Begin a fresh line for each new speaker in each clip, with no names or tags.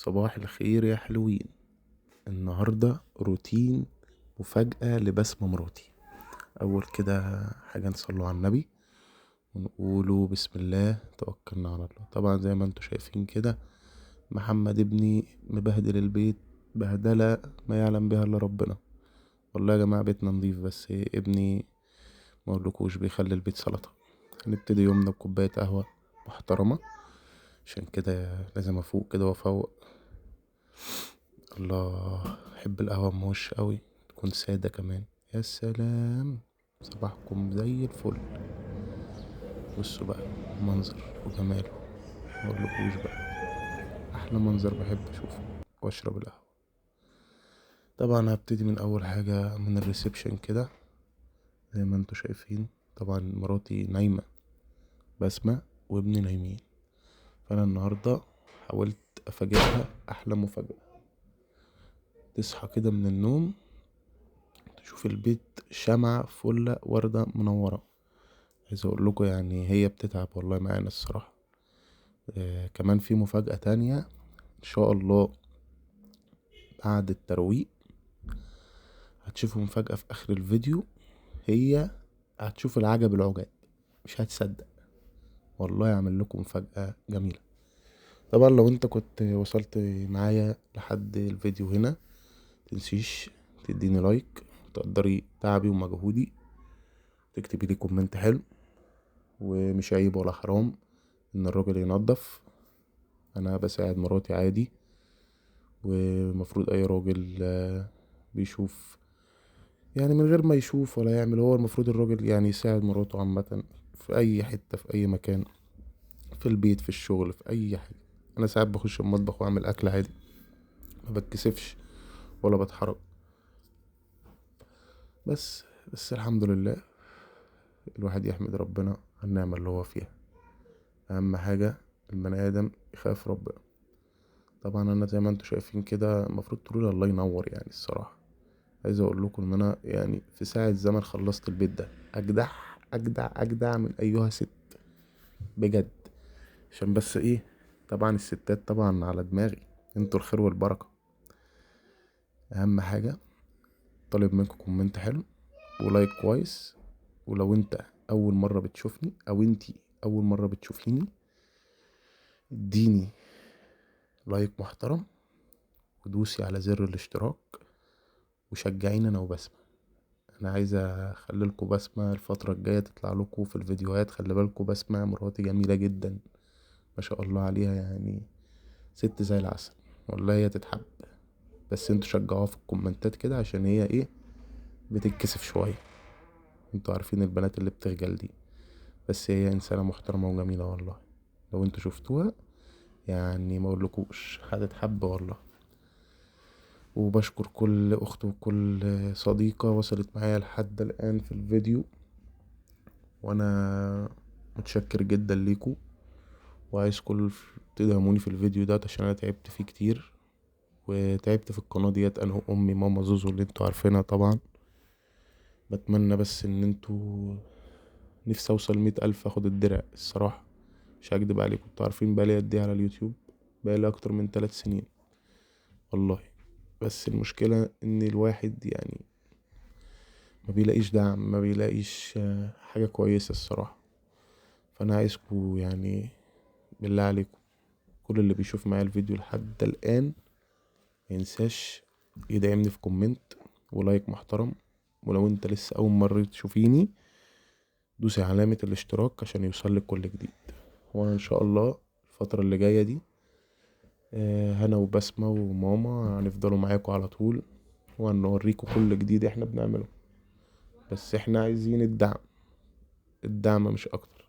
صباح الخير يا حلوين. النهاردة روتين مفاجأة لبسمة مراتي. أول كده حاجة نصلوا على النبي ونقولوا بسم الله توكلنا على الله. طبعا زي ما انتوا شايفين كده محمد ابني مبهدل البيت بهدلة ما يعلم بها إلا ربنا. والله يا جماعة بيتنا نضيف، بس ابني ما اقولكوش بيخلي البيت سلطة. هنبتدي يومنا بكوباية قهوة محترمة، عشان كده لازم افوق كده وافوق. الله، احب القهوة موش قوي، تكون سادة كمان. يا سلام، صباحكم زي الفل. بصوا بقى منظر وجماله، ما اقولكوش بقى احلى منظر بحب اشوفه واشرب القهوة. طبعا هبتدي من اول حاجة من ال reception كده زي ما انتوا شايفين. طبعا مراتي نايمة، بسمة وابني نايمين، فانا النهاردة حاولت افاجئها احلى مفاجأة. تصحى كده من النوم تشوف البيت شمعة فلة وردة منورة. عايز اقول لكم يعني هي بتتعب والله معانا الصراحة. كمان في مفاجأة تانية ان شاء الله بعد الترويق هتشوفوا مفاجأة في اخر الفيديو. هي هتشوف العجب العجاب، مش هتصدق والله. يعمل لكم مفاجأة جميلة. طبعا لو انت كنت وصلت معايا لحد الفيديو هنا متنسيش تديني like، تقدري تعبي ومجهودي، تكتبي لي comment حلو. ومش عيب ولا حرام ان الراجل ينظف، انا بساعد مراتي عادي، ومفروض اي راجل بيشوف يعني من غير ما يشوف ولا يعمل، هو المفروض الراجل يعني يساعد مراته عامة في اي حتة في اي مكان، في البيت في الشغل في اي حاجة. انا ساعات بخش المطبخ واعمل اكل عادي، ما بتكسفش ولا بتحرج. بس الحمد لله الواحد يحمد ربنا على النعمة اللي هو فيها. اهم حاجة البني ادم يخاف ربنا. طبعا انا زي ما انتوا شايفين كده المفروض تقولوا الله ينور يعني. الصراحة عايز اقول لكم ان انا يعني في ساعة زمن خلصت البيت ده اجدع اجدع اجدع من ايها ست بجد. عشان بس ايه، طبعا الستات طبعا على دماغي، انتوا الخير والبركة. اهم حاجة طالب منكم comment حلو و like كويس. ولو انت اول مرة بتشوفني او انتي اول مرة بتشوفيني اديني like محترم ودوسي على زر الاشتراك وشجعيني انا وبسمة. انا عايز اخلي لكم بسمة الفترة الجاية تطلع لكم في الفيديوهات. خلي بالكم بسمة مراتي جميلة جدا ما شاء الله عليها، يعني ست زي العسل والله، هي تتحب. بس انتوا شجعوها في الكومنتات كده عشان هي ايه بتتكسف شوية، انتوا عارفين البنات اللي بتخجل دي. بس هي انسانة محترمة وجميلة والله، لو انتوا شفتوها يعني ما اقولكوش هتتحب والله. وبشكر كل اخت وكل صديقة وصلت معايا لحد الان في الفيديو، وانا متشكر جدا ليكو. وعايز كل تدعموني في الفيديو ده عشان انا تعبت فيه كتير، وتعبت في القناة ديت انا وامي ماما زوزو اللي انتوا عارفينها طبعا. بتمنى بس ان انتوا، نفسي اوصل 100,000 اخد الدرع الصراحة، مش هكدب عليكم. انتوا عارفين بقالي قد ايه على اليوتيوب، بقالي اكتر من 3 سنين والله. بس المشكلة ان الواحد يعني ما بيلاقيش دعم، ما بيلاقيش حاجة كويسة الصراحة. فانا عايزكم يعني بالله عليكم كل اللي بيشوف معايا الفيديو لحد الان ما ينساش يدعمني في comment و like محترم. ولو انت لسه اول مرة تشوفيني دوسي علامة الاشتراك عشان يوصلك كل جديد. وانا ان شاء الله الفترة اللي جاية دي هنا وبسمة وماما هنفضلوا معاكم على طول، وهنوريكم كل جديد احنا بنعمله. بس احنا عايزين الدعم، الدعم مش اكتر.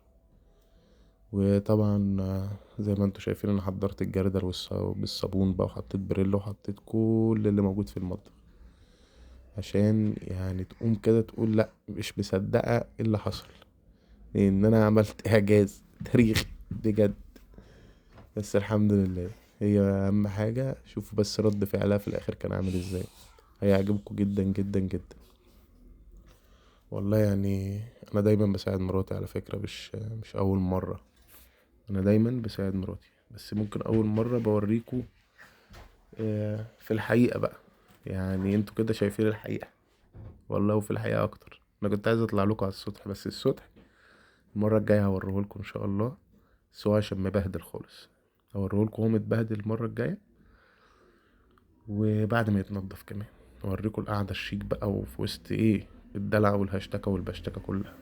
وطبعا زي ما انتوا شايفين انا حضرت الجردل بالصابون بقى، وحطيت بريل وحطيت كل اللي موجود في المطبخ عشان يعني تقوم كده تقول لا مش مصدقة ايه اللي حصل، لان انا عملت اعجاز تاريخي بجد. بس الحمد لله، هي اهم حاجة. شوفوا بس رد فعلها في الاخر كان عامل ازاي، هيعجبكم جدا جدا جدا والله. يعني انا دايما بساعد مراتي على فكرة، مش اول مرة، انا دايما بساعد مراتي، بس ممكن اول مرة بوريكم في الحقيقة بقى، يعني انتوا كده شايفين الحقيقة والله، وفي الحقيقة اكتر. انا كنت عايز اطلع لكم على السطح، بس السطح المرة الجاية هوريهولكم ان شاء الله، بس هو عشان مبهدل خالص هوريهولكم هو متبهدل المرة الجاية، وبعد ما يتنضف كمان اوريكم القعدة الشيك بقى، وفي وسط ايه الدلع والهاشتاكة والبشتكة كلها.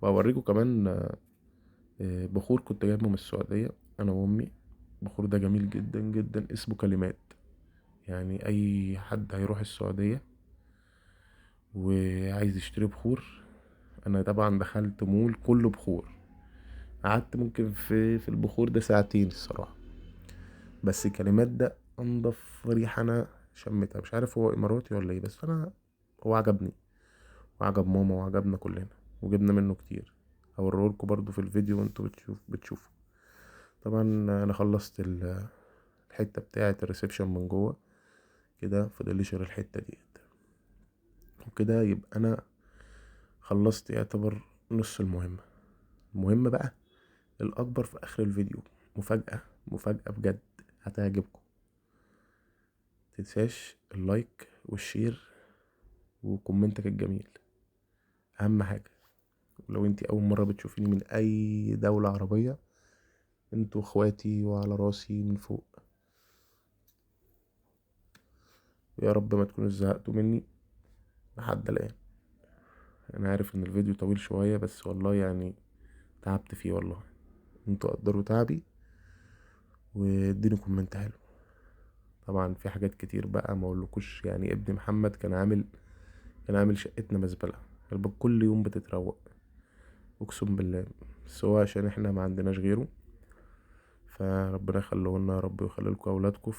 وهوريكم كمان بخور كنت جايبه من السعودية انا وامي. البخور ده جميل جدا جدا، اسمه كلمات. يعني اي حد هيروح السعودية وعايز يشتري بخور، انا طبعا دخلت مول كله بخور، قعدت ممكن في البخور ده ساعتين الصراحة، بس كلمات ده انضف ريحة انا شميتها. مش عارف هو اماراتي ولا ايه، بس انا هو عجبني وعجب ماما وعجبنا كلنا، وجبنا منه كتير. هوريهولكوا برضو في الفيديو وانتوا بتشوفوا. طبعا انا خلصت الحتة بتاعة ال reception من جوه كده، فاضليش غير الحتة ديت وكده، يبقى انا خلصت يعتبر نص المهمة. المهمة بقى الاكبر في اخر الفيديو، مفاجأة، مفاجأة بجد هتعجبكم. متنساش ال like وال share و comment ك الجميل، اهم حاجة. ولو انتي اول مرة بتشوفيني من اي دولة عربية، انتوا اخواتي وعلى راسي من فوق. ويا رب ما تكونوا زهقتوا مني لحد الآن. انا عارف ان الفيديو طويل شوية، بس والله تعبت فيه والله. انتوا قدروا تعبي واديني comment حلو. طبعا في حاجات كتير بقى ما اقولكوش، ابن محمد كان عامل شقتنا مزبلة، كل يوم بتتروق اقسم بالله، بس هو عشان احنا ما عندناش غيره، فربنا يخليه لنا يا رب ويخلي لكم اولادكم.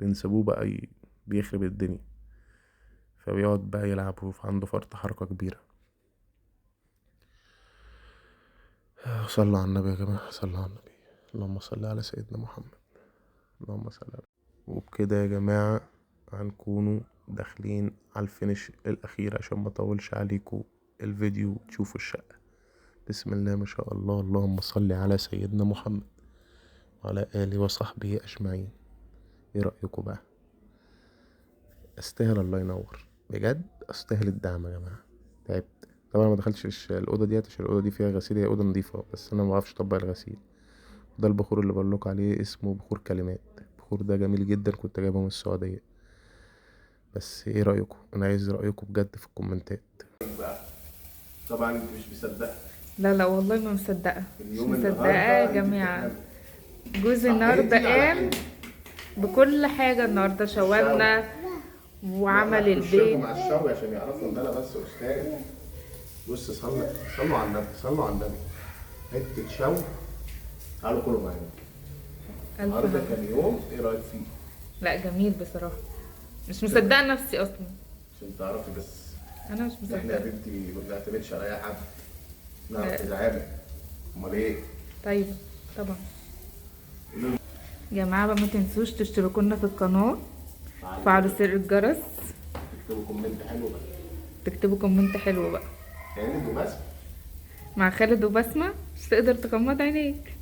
فبنسيبوه بقى بيخرب الدنيا، فبيقعد بقى يلعب وعنده فرط حركة كبيرة. صلوا على النبي يا جماعة، صلوا على النبي، اللهم صل على سيدنا محمد، اللهم صل على. وبكده يا جماعة هنكونوا داخلين على الفينش الأخير، عشان ما اطولش عليكم الفيديو تشوفوا الشقة. بسم الله ما شاء الله، اللهم صل على سيدنا محمد وعلى آله وصحبه أجمعين. ايه رأيكم بقى؟ استاهل، الله ينور بجد، استاهل الدعم يا جماعة. تعبت طبعا، ما دخلتش الأوضة ديت عشان الأوضة دي فيها غسيل، هي أوضة نظيفة بس أنا ما بعرفش أطبق الغسيل. ده البخور اللي بقول لكم عليه، اسمه بخور كلمات. البخور ده جميل جدا، كنت جايبه من السعودية. بس ايه رأيكم؟ انا عايز رأيكم بجد في الكومنتات. طبعا انت مش مصدقة.
لا لا والله ما مصدقة، مش
اليوم
مصدقة
النهاردة
يا
انت
جماعة.
بتحلمي.
جوزي النهاردة
صحيتي على
قام
حلم.
بكل حاجة، النهاردة شوالنا وعمل
لا،
البيت.
مع الشوي عشان يعرفوا ان انا بس استاذ. بص، صلوا على النبي، صلوا على النبي. حتة شوي، تعالوا كلوا معانا.
ألف
النهارده
هنا.
كان يوم، ايه رأيك فيه؟
لا جميل بصراحة، مش مصدقة نفسي أصلا.
عشان تعرفي بس
أنا مش
إحنا يا
مصدقة.
بنتي ما بنعتمدش على أي حد، نعرف نتعامل. أمال إيه؟
طيب طبعا يا جماعة بقى، ما تنسوش تشتركوا لنا في القناة، وتفعلوا زر الجرس،
تكتبوا comment حلو بقى،
تكتبوا comment حلو بقى.
خالد وبسمة.
مع خالد وبسمة مش تقدر تغمض عينيك.